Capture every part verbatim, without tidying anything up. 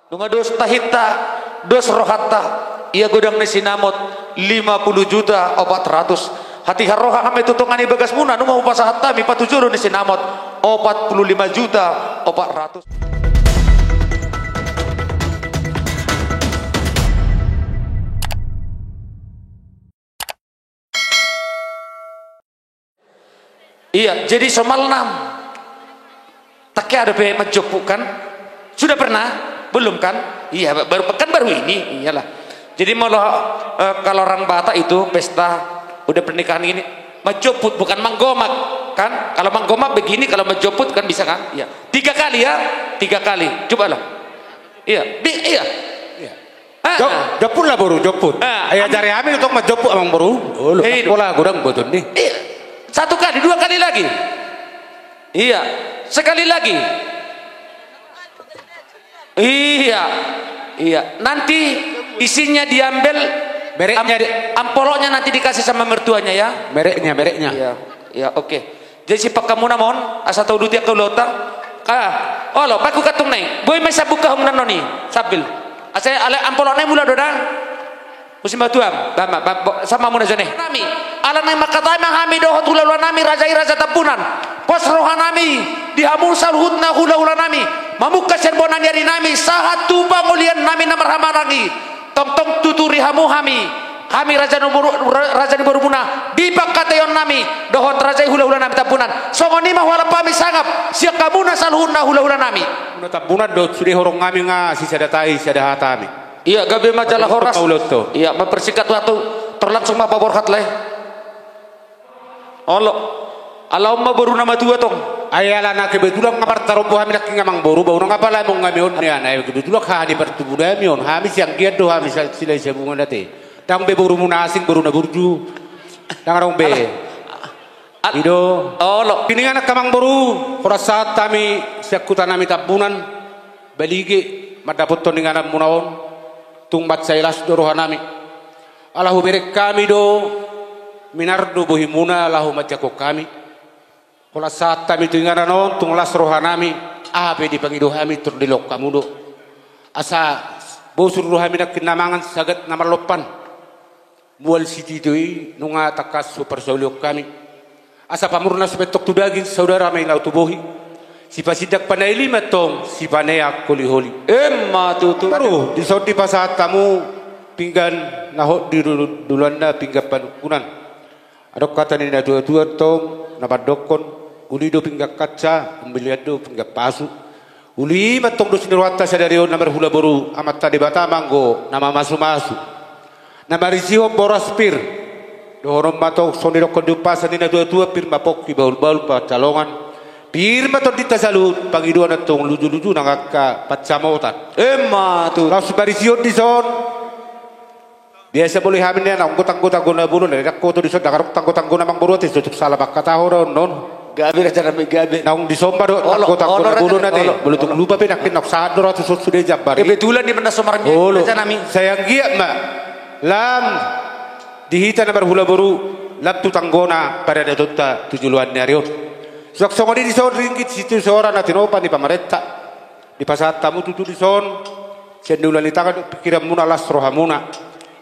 Nunga dos tahinta, dos rohanta, ia godang ni sinamot lima puluh juta opat ratus. Hatiha roha hami tu tonga ni bagasmuna, nunga hupasahat hami patujolo ni sinamot opat puluh lima juta opat ratus. Iya, jadi somalna. Tangke ada pe manjomput kan? Sudah pernah? Belum kan? Iya, baru, kan baru ini. Iyalah. Jadi molo, eh, kalau orang Batak itu pesta udah pernikahan ini, manjomput, bukan manggomak, kan? Kalau manggomak begini, kalau manjomput kan bisa kan? Iya. Tiga kali ya? Tiga kali. Cobalah. Iya, bi-, iya. Iya. Ah. Jo-, jomput lah boru, jomput. Ah, ia am- jari hami tong manjomput amang boru. Oh, lo, eh, pola godang boton ni. Iya. Satu kali, dua kali lagi. Iya. Sekali lagi. Iya. Iya. Nanti isinya diambil, mereknya am-, di- amplopnya nanti dikasih sama mertuanya ya. Mereknya, mereknya. Iya. Iya, oke. Jadi sipakke hamuna ma on, asa tauduti angka ulaonta. Ah, olo, baen tu kantong nai. Boi ma i sabuk hamu na on i, sambil. Asa ale amplop nai mula do da. Musim batuam, bama, bam, bo-, sama hamuna jone. Nami, ala naeng mangkatai ma hami dohot hulahula nami raja i Raja Tambunan. Pos roha nami, di hamu saluhutna hulahula nami. Mamungka sian bona ni ari nami, sahat tu pangolian nami na marhahamaranggi. Tongtong tuturi hamu hami, hami raja ni boru-, ra-, raja ni borumuna, di pangkataion nami, dohot raja i hulahula nami Tambunan. Songon i ma hualap hami sangap, sian hamuna saluhutna hulahula nami. Muna Tambunan dohot sude horong nami nga sisada tai, sada hata hami. Iya, gabe ma jala horas. Iya, mempersingkat waktu, terlangsung ma paborhat lai. Olo. Ala on ma boru na matua tong. Ai ala na kebetulan nga martarombo hami nangkin amang boru, ba unang apala mong hami on nian, ai kebetulan haha ni partubu nami on, hami sianggian do hami sa-, silai sabungan ate. Ndang be boru muna asing, boru na burju. Ndang adong be. Ala. Al-, i do. Olo. Piningan angka amang boru, horas sahat hami sian huta nami Tambunan. Balige mandapothon inganan muna on, tung mansai las do roha nami. Ala hubereng hami do, minar do bohi muna laho manjangkon hami. Horas sahat hami tu inganan on, tung las roha nami, aha pe dipangido hami tor dilehon hamu do. Asa bosur do hami nangkin na mangan sagat na marlompan. Mual sititi i nunga tangkas huparsaulihon hami. Asa pamurnas ma antong tu daging saudara ma i laho tu bohi. Sipasindak panaili ma antong sipaneang holiholi. Emma tutu. Baru, dison dipasahat hamu pinggan na hot di dulu-, duluanna pinggan panungkunan. Adong hata ni natuatua antong na mandokkon, uli do pinggan kaca, umbilian do pinggan pasu. Uli ma antong dos ni rohanta sadari on na marhula boru, Amanta Debata ma anggo na mamasumasu. Na marisihon boras pir. Dohonon ma antong songon didokkon di umpasa ni natuatua, pir ma pongki, bahulbahul pansalongan. Pir ma tondinta saluhut, pangidoan antong lujuluju nang angka pansamotan. Emma tutu. Laos marisihon dison. Biasa boi hami nian anggo tanggotanggo na bolon, ndang hoto dison, ndang adong tanggotanggo na amang boru ate, so tuk salah mangkatahon on non. Gabe raja nami, gabe. Naung dison ma do tanggotanggo na bolon ate. Olo, raja nami, olo. Molo tung lupa pe nangkin naung sahat do ratus on sude jambar i. Kebetulan di mana somar ni raja nami. Sai anggiat ma lam di hita na marhula boru, lam tu tanggona paradatonta tu joloan ni ari on. Suang songon i dison ringgit sitio soara na tinopa ni pamarenta. Dipasahat hamu tutu dison, sian ni ula ni tangan dohot pingkiranmuna, las rohamuna.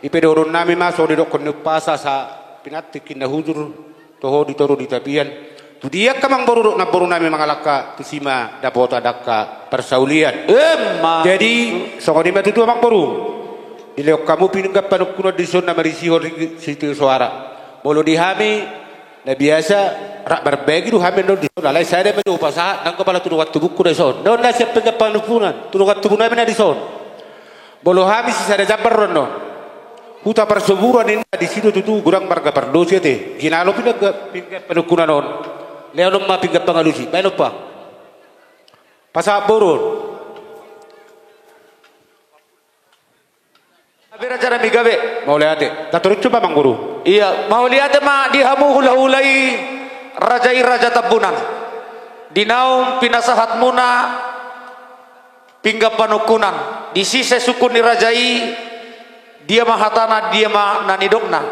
I pe dohonon nami ma songon didokkon ni umpasa, asa pinantik inna hujur, toho di toru di tapian. Tu dia angka amang boru dohot namboru nami mangalangka, tusi ma dapotan angka parsaulian. Emma. Jadi songon i ma tutu amang boru. Dilehon hamu pinggan panungkunan dison na marisihon ringgit sitio soara. Molo di hami, na biasa rap marbagi do hami annon dison, alai sada ma jo hupasahat, nanggo pala tu dongan tubungku na dison. Annon na sian pinggan panungkunan tu dongan tubu nami na dison. Molo hami sisada jambar do annon. Huta Parsoburan ninna, disi do tutu godang marga Pardosi ate. Ginalo pinggan, pinggan panungkunan on. Lehonon ma pinggan pangalusi. Baen on pa. Pasahat boru on. Gabe raja nami, gabe. Mauliate. Tatorus coba amang boru. Iya, mauliate ma di hamu hulahula i, raja i Raja Tambunan. Di naung pinasahatmuna pinggan panungkunan, disi sai sungkun ni raja i, dia ma hatana, dia ma na nidokna.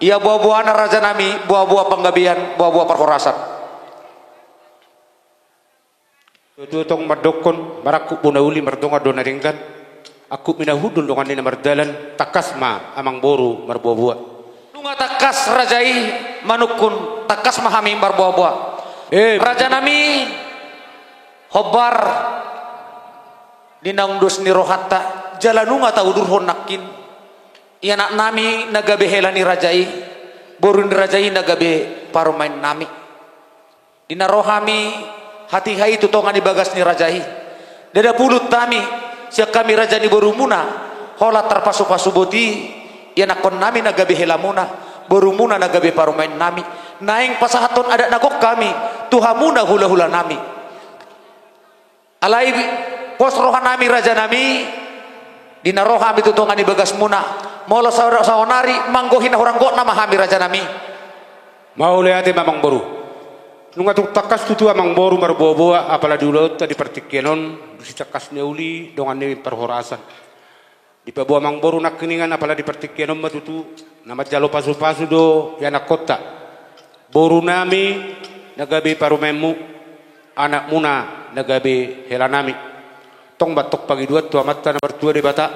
Ia boaboana raja nami, boaboa panggabean, boaboa parhorasan. Tutu tong mandokkon, marangkup bona uli, mardongan do na denggan. Angkup ni na hundul dongan ni na mardalan, tangkas ma amangboru marboaboa. Nunga tangkas raja i manungkun, tangkas ma hami marboaboa. Eh. Rajanami, hombar di naung dos ni rohanta, jala nunga taudurhon nangkin ianaknami na gabe hela ni raja i, boru ni raja i na gabe parumainnami. Di na ro hami hatiha i tu tonga ni bagas ni raja i. Ndada pulut hami, sian hami raja ni borumuna, holan tarpasupasu boti ianakkonnami na gabe helamuna, borumuna na gabe parumainnami. Naeng pasahathon adat na gok hami tu hamuna hulahulanami. Alai pos rohanami rajanami, di na ro hami tu tonga ni bagasmuna, molo sa-, saonari manggohi na hurang gokna ma hami rajanami. Mauliate ma amangboru. Nunga tung tangkas tutu amangboru marboaboa, apala di ulaonta di partingkian on, di sitangkas ni uli dongan ni parhorasan. Dipaboa amangboru nangkiningan, apala di partingkian on ma tutu, na manjalo pasupasu do ianakkonta. Borunami na gabe parumaenmu, anakmuna na gabe helanami. Tong ma antong pangidoan tu Amanta na martua Debata,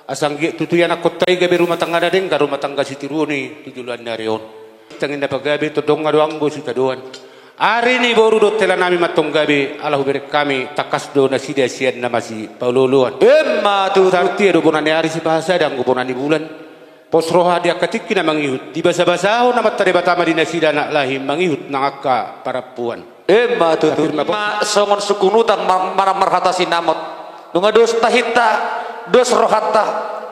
asa anggiat tutu ianakkonta i gabe rumah tangga na denggan, rumah tangga sitiruon i tu joloan ni ari on. Tangiang na pagabe, tondong do anggo sitadoan. Ari ni boru dohot helanami ma antong gabe, ala hubereng hami, tangkas do nasida sian na masipaolooloan. Emma tutu. Sahat ia do bona ni ari sipahasada anggo bona ni bulan. Pos roha di angka tingki na mangihut, dibasabasahon Amanta Debata ma di nasida anak lahi mangihut nang angka parampuan. Emma tutu. Tapir ma, ma songon sungkun utang ma-, manang marhata sinamot. Nunga dos tahinta, dos rohanta,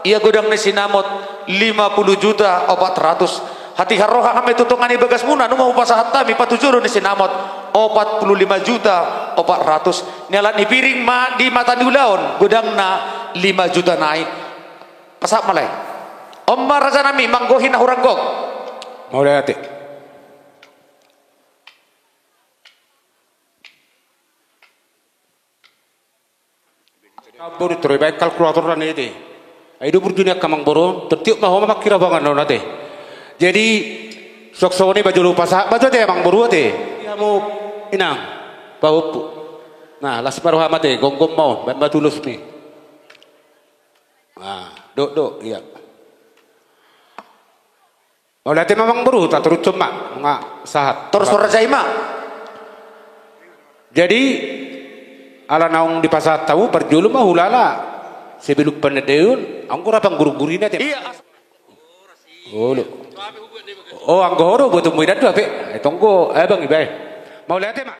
ia godang ni sinamot lima puluh juta opat ratus. Hatiha roha hami tu tonga ni bagasmuna, nunga hupasahat hami patujolo ni sinamot opat puluh lima juta opat ratus. Ni alat ni piring ma di mata ni ulaon, godangna lima juta nai. Pasahat ma lae. On ma rajanami manggohi na hurang gok. Mauliate. Boru, toro baen kalkulator na ate. Ai do burju ni angka amangboru on, tertiup ma ho ma mangkira pangan on ate. Jadi, songon i ma jolo pasahat ma jo ate amangboru ate. Hamu inang, pahompu. Nah, las ma roham ate, gomgom ma on, baen ma tu losmi. Nah, dok, dok, iya. Mauliate ma amangboru, tatorushon ma, nga sahat. Torus raja i ma. Jadi, ala naung dipasahat hamu, parjolo ma hulala. Sebelum panandaion, anggo rap panggurgurina te. Iya. Olo. Oh, anggo ho do, buat umbu idan do, ape. Eh, tonggo, eh, bang, ibae. Mauliate ma.